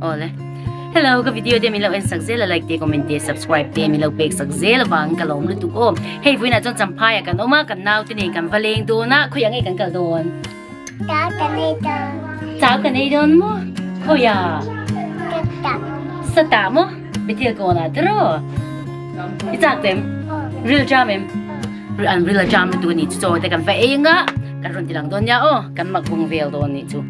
Awle. Hello, ka video te min lo en sak zel a, like te, comment te, subscribe te min lo pek sak zel avang ka lawm lutuk aw. Hei vawiinah chuan Champhai ah kan awm a, kan naute nen kan va leng dawn a, khawiah nge kan kal dawn? Chau kan ei dawn. Chau kan ei dawn maw? Khawiah? Satah. Satah maw? Bethel kawnah te rawh. I chak em? Ril jam em? An ril a jam lutuk a nih chu chaw te kan va ei anga kan rawn ti lang dawn nia aw kan mak bung vel dawn nih chu.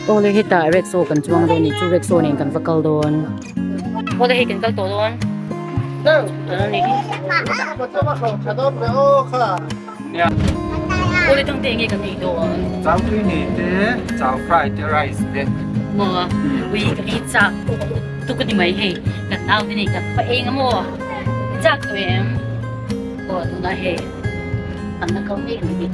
Awle hetah rickshaw kan chuang dawn nih chu rickshaw nen kan va kal dawn. Awle hei kan kal tawh dawn. Awle thang te enge kan ei dawn. Chau tui nei te, chau fry te, rice te. Maw ui ka ei chak tuk a ni mai hei kan nau te nei kan va eng a maw i chak tawh em aw tunah hei an la kal mek a ni.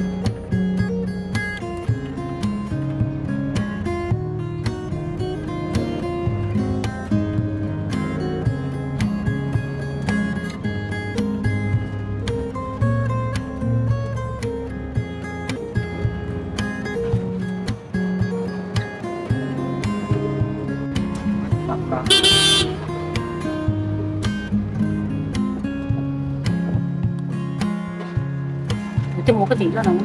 Te maw ka tih lan ang.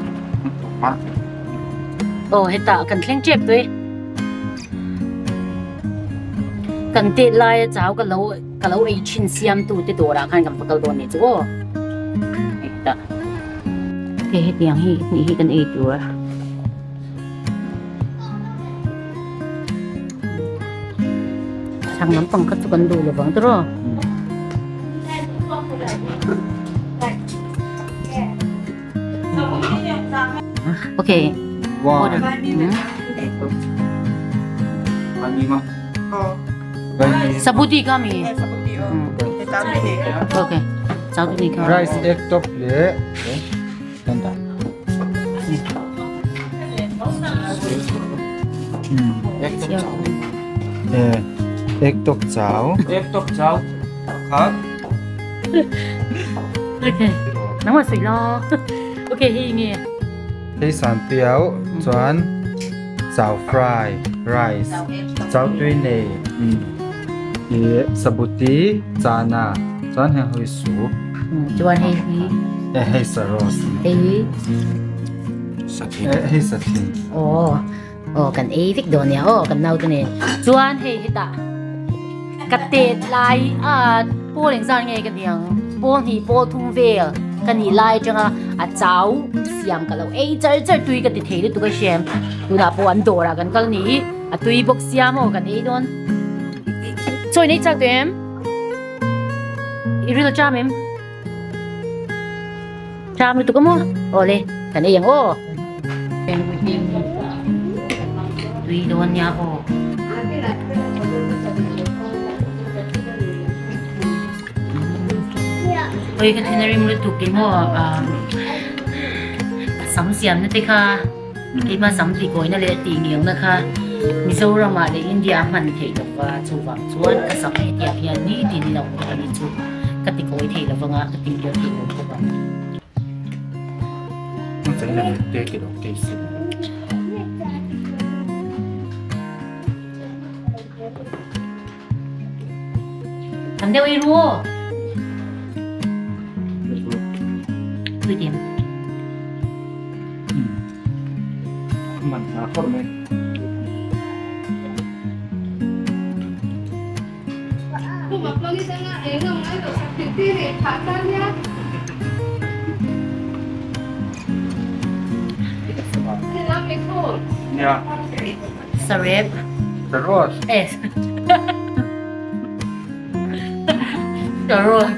Aw hetah kan thleng tep tawh e. Kan tet laia chau ka lo ka lo ei thin siam tu te dawrah khan kan va kal dawn nih chu aw. Hetah. Hei hetiang hi hnih hi kan ei tur a. Chhang lampang kha chu kan duh lovang tiraw. Okay. One. Sabuti kha mi. Okay. Chau tu ni kha. Rice egg top le. Tanda. Egg top chau. Eh, egg top chau. Egg top chau. Kha. Okay. Nang ma sui lo. Okay, hei nge. Hei san piau chuan chau fry rice chau tui nei i sabuti chana chuan heng hoi su chuan hei hi e hei saros hei hi e hei sathin oh oh kan ei vek dawn nia aw kan naute nen chuan hei hetah ka tet lai a pawl engzat nge ka niang pawl hnih pawl thum vel ka nih lai atanga a chau siam ka lo ei char char tui ka ti thei lutuk a hriam tunah pawh an dawrah kan kal ni a tui bawk sia maw kan ei dawn chaw in ei chak tawh em i ril a cham em Cham lutuk a maw? Awle, kan ei ang aw. Tui dawn nia aw. Oi ka thin a rim lutuk in maw ka sam siam na te kha keima sam ti kawina leh tih ngiangna kha Mizoram ah leh India a hman theih lo va chuvang chuan ka sam hetiang hian nitin in a awm bawk a ni chu ka ti kawi thei lo vanga ka ti ngiang thei lo bawk ang. Tam deuh ei ru aw. Tui tem. Man na khawp mai. Nia. Sarep. Saros. Eh. Saros.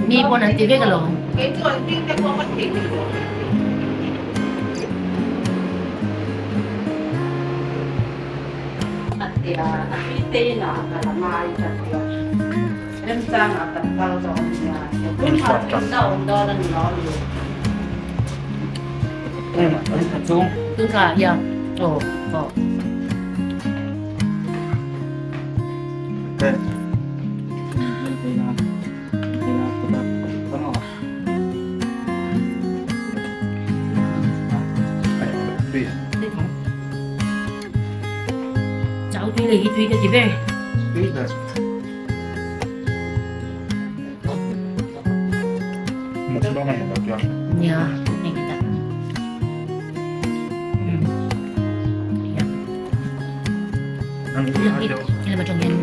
Mi pawn an ti vek alawm. Tun kha ya aw aw. Chau tui leh hi tui ka ti ber. Nia hei hi tak. Lam atang hian.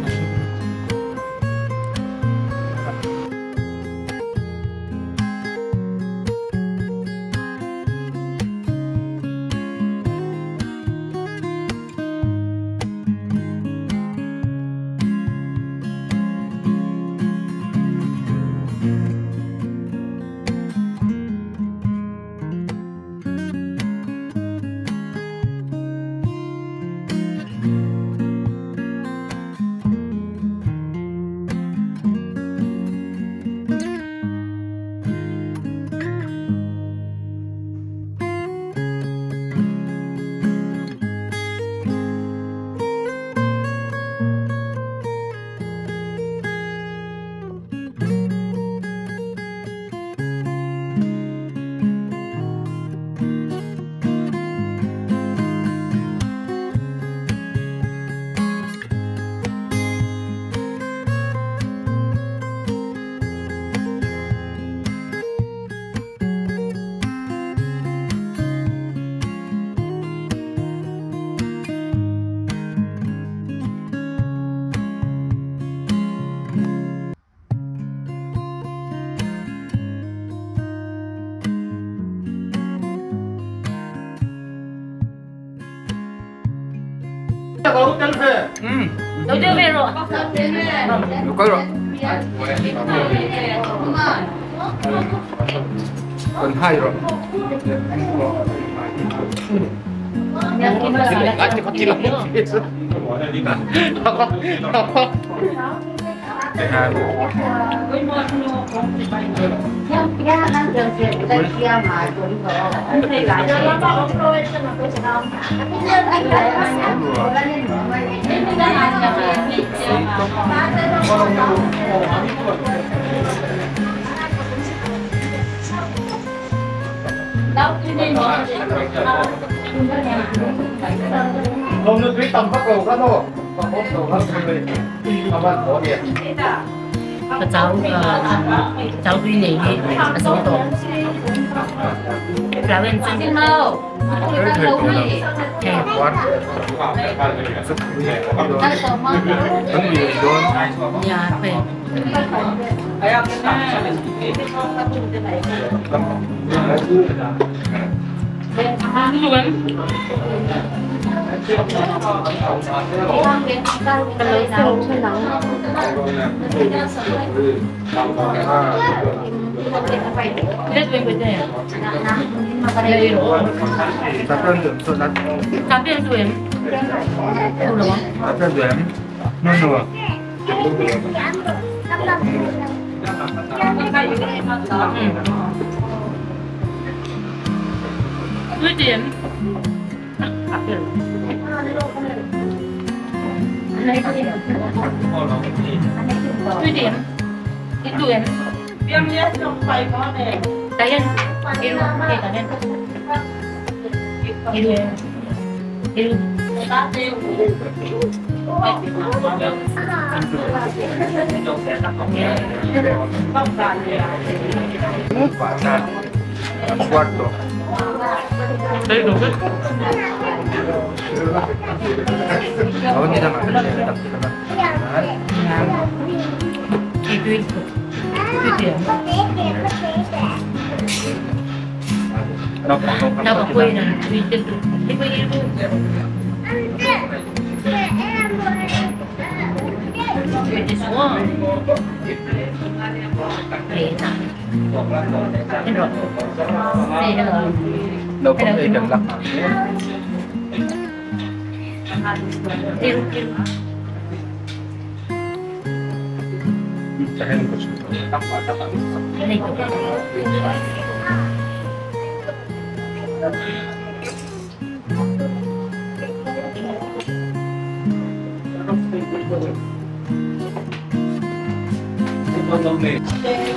Lo tel ve rawh. Lo kal rawh. Kan hai rawh. Ka chau chau tui nei hi a zo tawh. Flower chu ya pe. Hei hetah en rawh hei hello. Naupang ei kan la nghah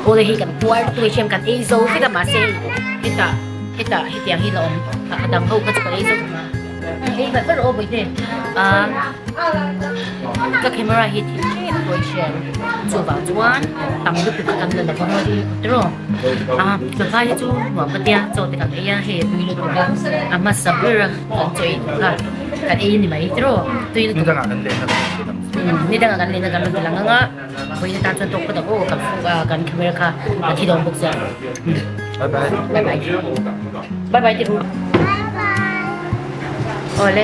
Awle hei kan puar lutuk a hian kan ei zo vek a mahse hei hetah hetah hetiang hi la awm a dang ho kha chu ka ei zo vek a ei vat vat rawh aw bawihte ah ka camera hi thil tlem pawh i hria chuvang chuan tam lutuk kha kan la lo vang a tiraw ah chawhma hi chu nuam ka tia chaw te kan ei a hei a tui lutuk a a hmasa ber a kan chaw ei tur kha kan ei a ni mai tiraw tui lutuk Ni dangah kan lehna kan rawn ti lang ni dangah kan lehna kan rawn ti lang ang a vawiin atan chuan tawk phawt ang aw kan kan camera kha a thi dawn bawk sia Bye bye bye bye bye bye tiru awle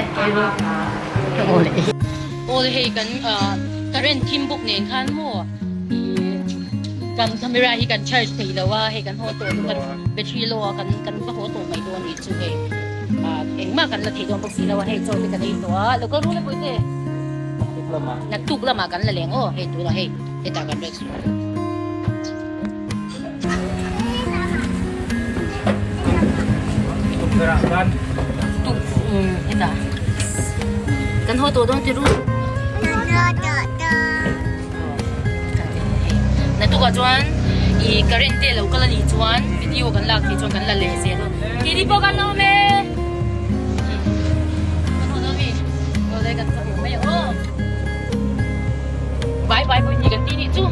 awle awle hei kan current thim bawk nen khan maw ih kan camera hi kan charge thei lo a hei kan haw tawh kan battery low a kan kan va haw tawh mai dawn anih chu hei ah engmah kan la thei dawn bawk si lo a hei chaw te kan ei tawh a lo kal ru le pawite naktuk lamah kan la leng aw hei tunah hei hetah kan rest. Kan haw tawh dawn ti ru. Naktukah chuan i current te lo kal a nih chuan video kan lak thei chuan kan la leh zel a. Tini pawh kan awm e. Kan haw dawn mi. Awle kan va haw mai ang aw. Bye bye pawh hi kan ti nih chu.